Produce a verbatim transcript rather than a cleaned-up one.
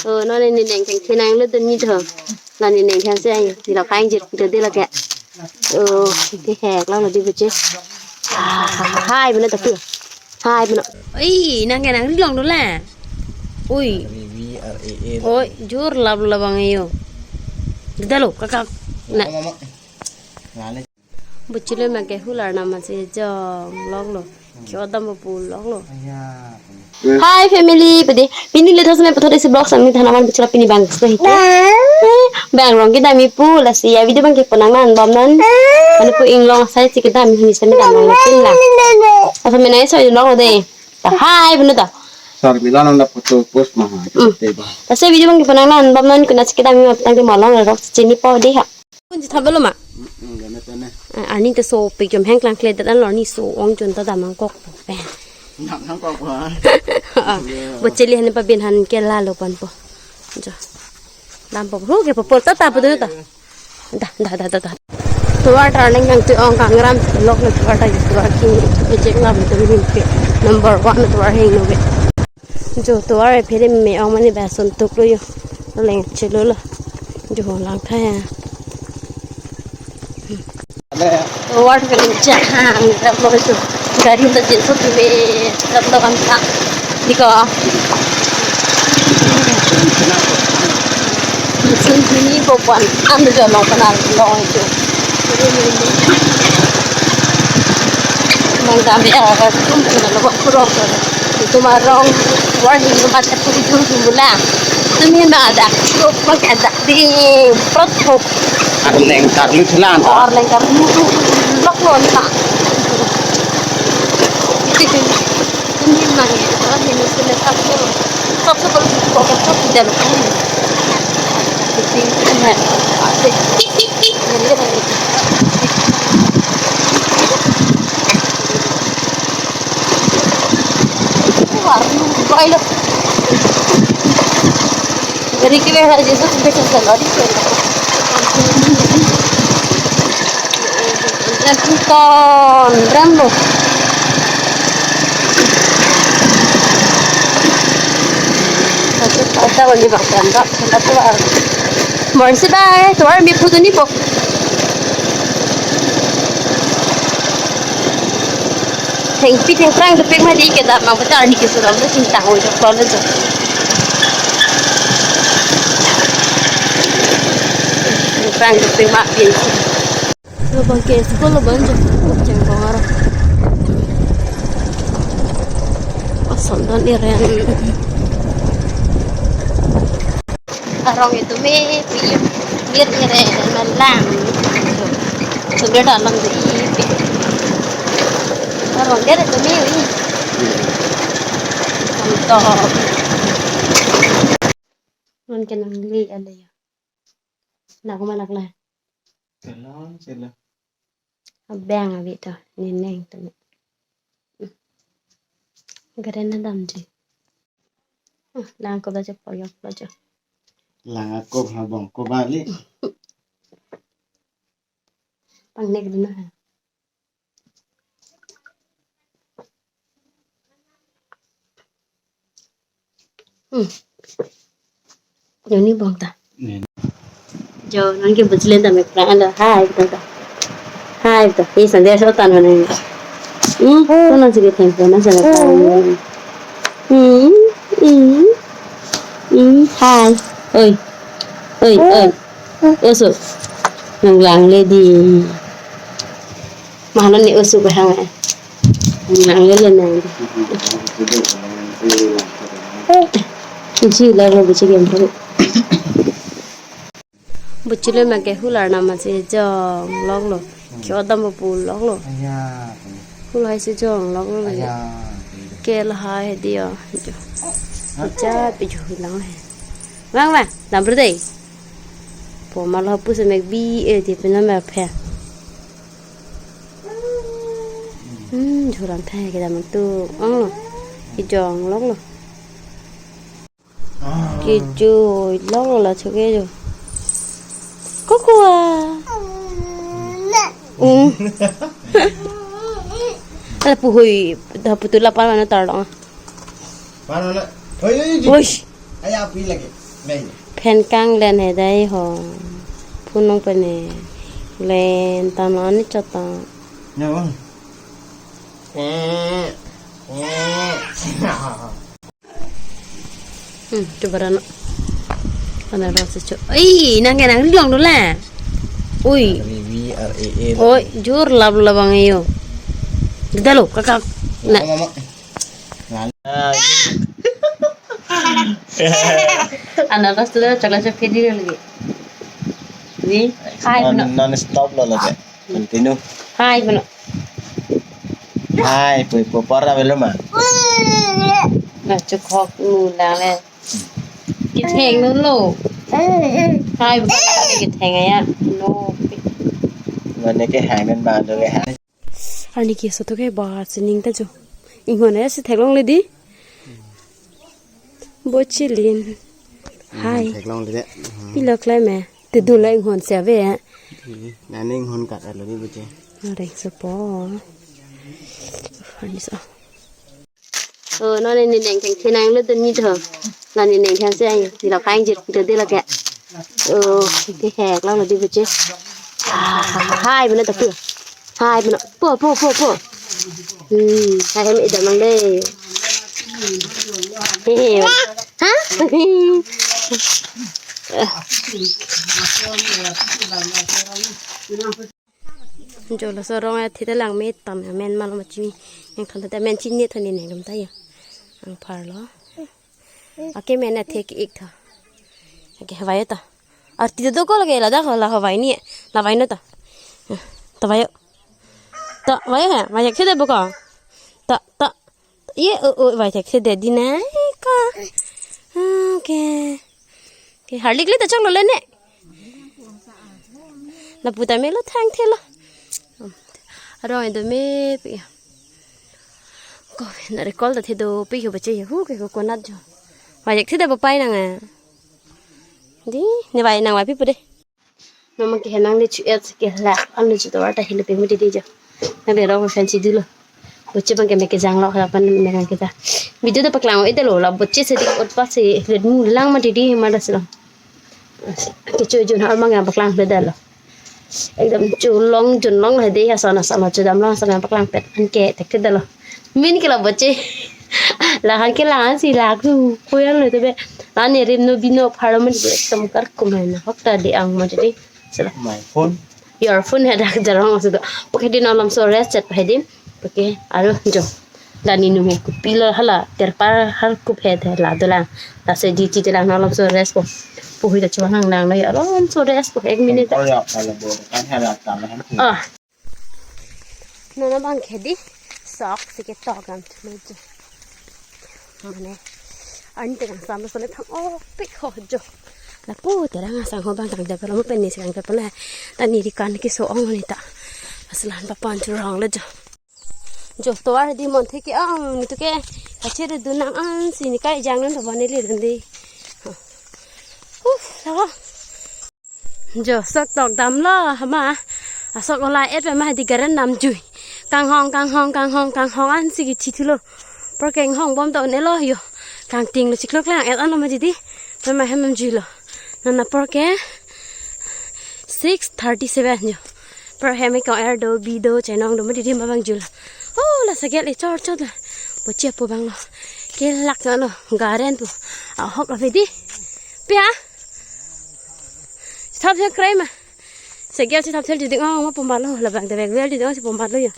Oh, non ne neng keng thenang lo dun ni tho. Non ne neng keng se ai, ni lo kang jit do de lo ke. Oh, ke hek lo lo di buche. Ah, hai bana tapi. Hai bana. Oi, nang ke nang ri long do la. Oi. Oi, jor lap lo bang yo. Dada lo, kakak. Na. Buchilo ma ke hular nama si jong lok lo. Kyo dam bu lok lo. Hi family, padi pini le thos me puthot isi vlog sami thana man buchilo pini bang sna hite. Bang rong kedam ipu lasi ya video bang ke ponang nan bom nan. Anu pu inglong sai si kedam hi sami dam long pin la. Asa menai so long de. Ta hi bunu ta. Sar bilan na photo post ma ha. Hmm. Te ba. Asa video bang ke ponang nan bom nan kuna si kedam ma tang ke malong rok chini po de ha. Kunji thambelo ma. Mm, mm, gana tane. Ah, ani te so pe jom heng klang kle dat an lo ni so ong chun ta damang kok po pe. Damang kok po. Ah, bo cheli han pa bin han ke la lo pan po. Jo. Dam po ru ke po pol ta ta po do ta. Da, da, da, da, da. Tuar ta neng yang tu ong kangram lok le tuar ta tuar ki ejek lam tu hin ke number one tuar heng no ke. Jo tovar phere me ong mane ba son tuk lo yo. Leng chelo lo. Jo lang tha ya. Tovar ke leng cha hang rap lo jo. Gari ta jin so me rap lo kam tha. Diko. Sun ni ko pan an jo long panal long jo. Mang dam ya ka tum na lo ko ro ko. Tum arong warning lo mat atu jul jul bula. Tumi ma dak lo mak dak di prot hop. Arleng tarlu thilan ta. Arleng tarlu lok lo ta. Tumi ma ni to ni ni sene ta lo. Sab se bol ko ka chok jalo. Gari ke le hai Jesus ke chang lori ke. Ram ton ram lo. Asa asa wali bang tan ram tan tuar. Morsi bai tuar mi phu tu ni po. Thengpi thengphrang kepek ma di kedam mang petar ni kesuram tu chingtang oi jok lo jo. Thengphrang kepek ma pi si. Lo bang ke school lo bang jo. Cheng bang aro. Ason don iren. Arong itu me pi mir iren malang. Sudah dalam di pi. Arong dia itu me wi. Mantap. Non ke nangli ale ya. Nak ma nak la. Chelon, chelon. Abang abi to, neneng to. Garen na damji. Ah, lang ko bajo koyok bajo. Lang ako habong ko bali. Pangnek dina. Hmm. Joni bong ta. Nen. Jo, non ke bujlen ta mek prang alo. Hai, ta ta. Hai, ta. Hi sandal so tan mana. Hmm, to non sige thank you, non sana ta. Hmm, hmm, hmm, hai. Oi. Oi, oi. Oso. Nang lang le di. Mahanan ni oso ke hang eh. Nang lang le nang. Isi la lo buchi game thari. Buchi lo ma ke hular nama si jong lok lo. Kyo dam bu lok lo. Aya. Hul hai si jong lok lo. Aya. Ke la hai he dia. Cha pi ju lang he. Bang bang, dam bro dei. Po ma lo pu se mek bi e di pina ma phe. Hmm, jurang thai ke dam tu. Ong lo. Ki jong lok lo. Ki ju lok lo la chu ke ju. Kukua. Hmm. Ada puhui, dah putu lapan mana tar dong. Mana na? Oi, oi, oi. Woi. Aya api lagi. Phen kanglen he dai ho. Phunung pene. Len ta non ni chot ta. No. Hmm, coba rano. Mana rasa cok. Ih, nang kena nang long dulu lah. Ui. V V R A A. Oi, jur lab labang ayo. Kita lo, kakak. Nah. Mama. Anak kelas dulu, coklat coklat dia lagi. Wi, hai, non, benar. Non stop lo lagi. Continue. Hai, benar. Hai, pui, pui, pora belum ah? Nah, cukup ngulang le. Kitheng nun lo. Hai, benar, kitheng ya. No. Mane ke hai men bang do ke hai. Arni keso to ke ba sining ta jo. Inghon ya si theklong le di. Bochilin. Hai. Theklong le de. Pilok le me. Te dula inghon se ave. Nani inghon kat alo di boche. Areng so po. Arni so. Oh, non ne neng thengthe nanglo dun ni tho. Non ne neng thengthe ai. Di la kain jir pita de la ke. Oh, ke hek la di boche. Ah, hai, benar tapi. Hai, benar. Po, po, po, po. Hmm, hai, em idam nang de. Hehe. Ha? Jo laso arong athe ta lang me tam ya, men malo ma chini. Nangthan ta men chini than ne neng dam ta ya. Angpar lo. Ake men athe ke ik tha. Ake vai ta. Arti do ko lage la da la vai ni. La vai no ta. Ta vai. Ta vai ha, vai ke de bo ka. Ta, ta. Ye, o, o, vai thekthedet di nai ka. Ah, ke. Ke harlik le ta choklo le ne. Lapu ta melo thangthe lo. Arong do me pi. Ko na recall ta the do pi ho bache hu ke ko konat jo. Vai thekthedet bo pai nang a. Di, ne vai nang vai pi pu de. Mama ke henang le chu et ke la. Anu chu tovar ta hile pe mu didi jo. Nang le rong fancy dulo. Boche bang ke me kejang lo, halapan me kang kita. Video ta paklang o ite lo la, boche se dik ot pa se le mu lang ma didi ma da se lo. Ke chu jun har mang ya paklang pe da lo. Ekdam chu long jun long he de ya sana sama chu dam long sana paklang pet an ke tek ke da lo. Min ke la boche. La han ke la han si la ku ko yang le te be. La ne rim no bino pharo man ke ekdam kar kumai na hok ta de ang ma didi. Sila. My phone. Your phone he dak jarong asudo. Poke di non alam so rest chet pa he di. Poke aro jo. Dani nu he kupilo hala terpar har kup he the la dolang. La se di chi dolang non alam so rest ko. Puhui ta chuang hang nang lo ya alam so rest ko ek minute. Oh ya, kalau boleh kan hala tama han. Ah. Non abang ke di sok si ke tok am thulu jo. Mane. An te kangsam so ne thang o pik ho jo. Lapu te rang asang ho bang kangdep lo mo pen ni si kangdep lo. Ta neli kan keso ong ni ta. Aslan papan churang lo jo. Jo tovar di mon the ke ang ni tu ke. Kache du nang an si ni kai jang non to bane le dun di. Uf, sao. Jo sok tok damlo hama. Asok ola et pe ma di garan nam jui. Kanghong, kanghong, kanghong, kanghong an si kithi thulo. Apor ke inghong bom to ne lo yo. Kangting lo chiklo klang et ano ma didi. Mama hem hem juilo. Non apor ke six thirty seven yo. Apor hem ikong er do bi do chenong do ma didi ma bang juilo. Oh, la sagel e chor chor la. Boche pu bang lo. Ke lak ano garen pu. Ahok ave di. Pia. Thap thap krai ma. Sagel si thap thap juding ong ma pom balo, labang te bag wel juding ong si pom balo yo.